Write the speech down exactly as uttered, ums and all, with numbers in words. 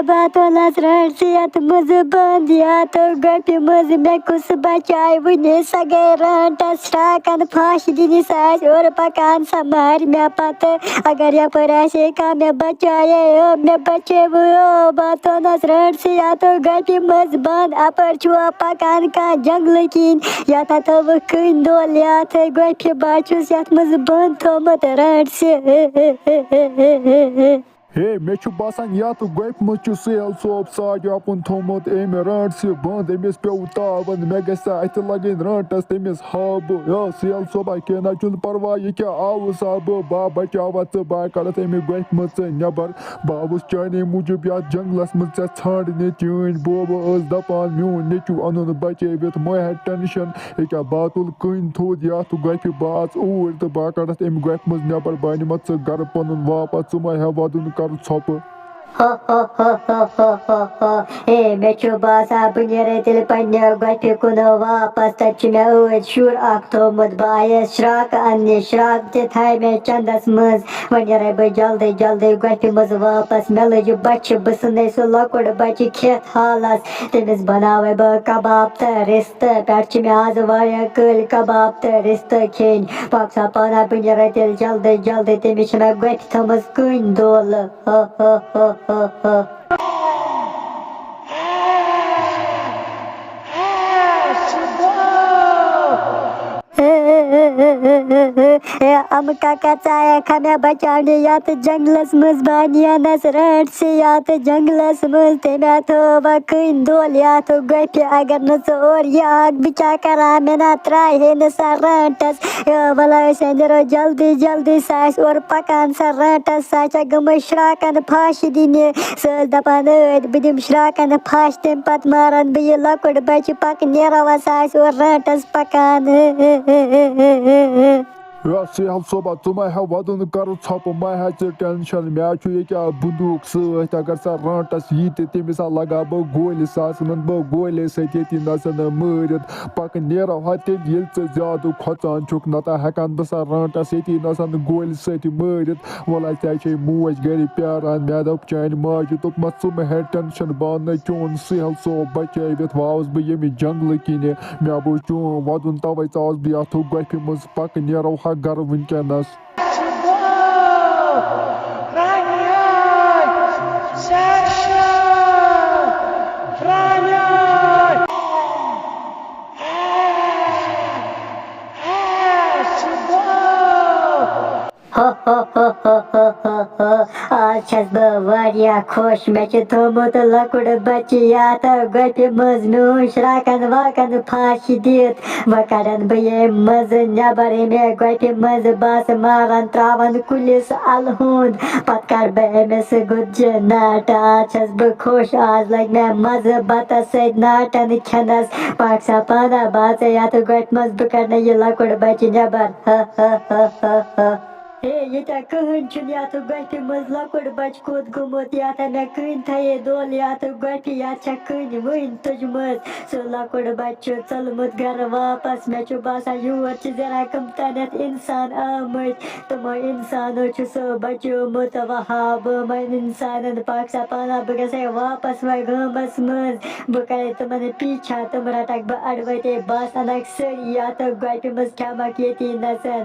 باتونس رانٹس یتھ منٛز بند، یتھ گۄپھِ منٛز مےٚ کُس بچایہِ وُنہِ؟ سۄ گٔے رانٹس شراکن پھش دِنہِ، سۄ آسہِ اورٕ پکان، سۄ مارِ مےٚ پتہٕ۔ اگر یپٲرۍ آسہِ ہے کانٛہہ مےٚ بچایے، او مےٚ بچٲوٕے، او باتونس رانٹس یتھ گۄپھِ منٛز بند۔ اپٲرۍ چھُوا پکان کانٛہہ جنگلہٕ کِنۍ؟ یتھ ہا تھٲوٕکھ کٔنۍ دول یتھ گۄپھِ، بہٕ ہا چھُس یتھ منٛز بند تھوٚومُت رانٹس۔ ہے، مےٚ چھُ باسان یتھ گۄپھِ منٛز چھُ سہیل صٲب ساڑِ اپُن تھوٚومُت أمۍ رانٹسہِ بند۔ أمِس پیوٚو تاون، مےٚ گژھِ سا اتھِ لگٕنۍ رانٹس، تٔمِس ہاوٕ بہٕ۔ یا سہیل صٲبا، کینٛہہ نہ چھُنہٕ پرواے، یہِ کیٛاہ آوُس ہا بہٕ، بہٕ ہا بچاوتھ ژٕ، بہٕ ہا کڑتھ امہِ گۄپھِ منٛز ژٕ نٮ۪بر۔ بہٕ آوُس چانے موٗجوٗب یتھ جنگلس منٛز ژےٚ ژھانڈنہِ۔ چٲنۍ بوبہٕ ٲس دپان میون نیٚچو انُن بچٲوِتھ، مہ ہےٚ ٹینشن۔ یہِ کیٛاہ باتُل کٔنۍ تھوٚد یتھ گۄپھِ، بہٕ اژٕ اوٗرۍ تہٕ بہٕ ہا کڑتھ امہِ گۄپھِ منٛز نٮ۪بر، بہٕ ہا نِمتھ ژٕ گرٕ پنُن واپس، ژٕ مہ ہےٚ ودُن کرٕ ژھۄپہٕ۔ ہے، مےٚ چھُ باسان بہٕ نیرے تیٚلہِ پننہِ گۄپھِ کُن واپس، تتہِ چھُ مےٚ ٲدۍ شُر اکھ تھوٚومُت، بہٕ آیس شراکہٕ اننہِ، شراکہٕ تہِ تھایہِ مےٚ چندس منٛز۔ وۄنۍ نیرے بہٕ جلدی جلدی گۄپھِ منٛز واپس، مےٚ لٔج بچھِ، بہٕ ژھٕنے سُہ لۄکُٹ بچہِ کھٮ۪تھ حالس، تٔمِس بناوے بہٕ کباب تہٕ رستہٕ، پٮ۪ٹھٕ چھِ مےٚ آز واریاہ کٲلۍ کباب تہٕ رستہٕ کھیٚنۍ۔ پاک صاحب پانہ بہٕ نیرے تیٚلہِ جلدی جلدی، تٔمِس چھِ مےٚ گۄپھِ تھٲومٕژ کٔنۍ دولہٕ۔ اے، اَمہٕ کاکا، ژٕ آیکھا مےٚ بچاونہِ یتھ جنگلس منٛز؟ بہٕ نیٖنس رانٹسہِ یتھ جنگلس منٛز، تٔمۍ ہا تھٲو کٔنۍ دول یتھ گۄپھِ۔ اگر نہٕ ژٕ اورٕ یِہکھ، بہٕ کیٛاہ کرٕ ہا؟ مےٚ نا ترٛایہِ ہے نہٕ سۄ رانٹس۔ یا وَلہٕ، أسۍ ہا نیرو جلدی جلدی، سۄ آسہِ اورٕ پکان، سۄ رانٹس، سۄ چھےٚ گٔمٕژ شراکن پھش دِنہِ۔ سۄ ٲس دپان، ٲدۍ بہٕ دِمہٕ شراکن پھش، تمہِ پتہٕ مارن بہٕ یہِ لۄکُٹ بچہِ، پکہٕ نیرو، سۄ آسہِ اورٕ رانٹس پکان۔ یا سہیل صٲبا، ژٕ مہ ہےٚ ودُن کرٕ ژھۄپہٕ، مہ ہےٚ ژٕ ٹینشن، مےٚ چھُ ییٚکیٛاہ بندوٗق سۭتۍ، اگر سۄ رانٹس یی تہٕ تٔمِس ہا لگاو بہٕ گولہِ، سۄ ہا ژھٕنن بہٕ گولہِ سۭتۍ ییٚتی نسن مٲرِتھ۔ پکہٕ نیرو ہا تیٚلہِ، ییٚلہِ ژٕ زیادٕ کھۄژان چھُکھ، نتہٕ ہٮ۪کن بہٕ سۄ رانٹس ییٚتی نسن گولہِ سۭتۍ مٲرِتھ۔ وَلہٕ، ژےٚ چھے موج گرِ پیاران۔ مےٚ دوٚپ چانہِ ماجہِ، دوٚپمَس، ژٕ مہ ہےٚ ٹینشن، بہٕ اَنہٕ چون سہیل صٲب بچٲوِتھ۔ وۄنۍ آوُس بہٕ ییٚمہِ جنگلہٕ کِنہِ، مےٚ بوٗز چون وَدُن، تَوَے ژاوُس بہٕ یَتھ گۄپھِ منٛز۔ پَکہٕ، نیرو ہا گرٕ وٕنکیٚنَس۔ آز چھَس بہٕ واریاہ خۄش، مےٚ چھُ تھوٚومُت لۄکُٹ بَچہِ یَتھ گۄپھِ منٛز، میون شراکَن واکَن پھَش دِتھ۔ وۄنۍ کَڑَن بہٕ ییٚمہِ منٛزٕ نٮ۪بَر، ییٚمہِ گۄپھِ منٛزٕ بَس مارَن ترٛاوَن کُلِس اَلہٕ ہُنٛد، پَتہٕ کَڑٕ بہٕ أمِس گُتجہِ ناٹہٕ۔ آز چھَس بہٕ خۄش، آز لَگہِ مےٚ مَزٕ بَتَس سۭتۍ ناٹَن کھٮ۪نَس۔ پاک صاحب پانہ بَژٕ یَتھ گۄپھِ منٛز، بہٕ کَڑٕ نہٕ یہِ لۄکُٹ بَچہِ نٮ۪بَر۔ ہے، ییٚتہِ کٕہٕنۍ چھُنہٕ یَتھ گۄپھِ منٛز لۄکُٹ بَچہٕ کوٚت گوٚمُت، یَتھ ہا مےٚ کٕہٕنۍ تھایے دول یَتھ گۄپھِ، یَتھ چھےٚ کٕہٕنۍ وٕنۍ تُجمٕژ۔ سُہ لۄکُٹ بَچہٕ چھُ ژوٚلمُت گَرٕ واپَس۔ مےٚ چھُ باسان، یور چھِ زِرا کٕم تانٮ۪تھ اِنسان آمٕتۍ۔ تِمو اِنسانو چھُ سُہ بَچومُت۔ وۄنۍ ہاو بہٕ یِمَن اِنسانَن پاک صاحب پانہ، بہٕ گژھٕ ہے واپَس وۄنۍ گامَس منٛز۔ بہٕ کَرے تِمَن پیٖچھا، تِم رَٹَکھ بہٕ اَڑوَتے، بَس اَنَکھ سٲری یَتھ گۄپھِ منٛز، کھٮ۪مَکھ ییٚتی نَسَن۔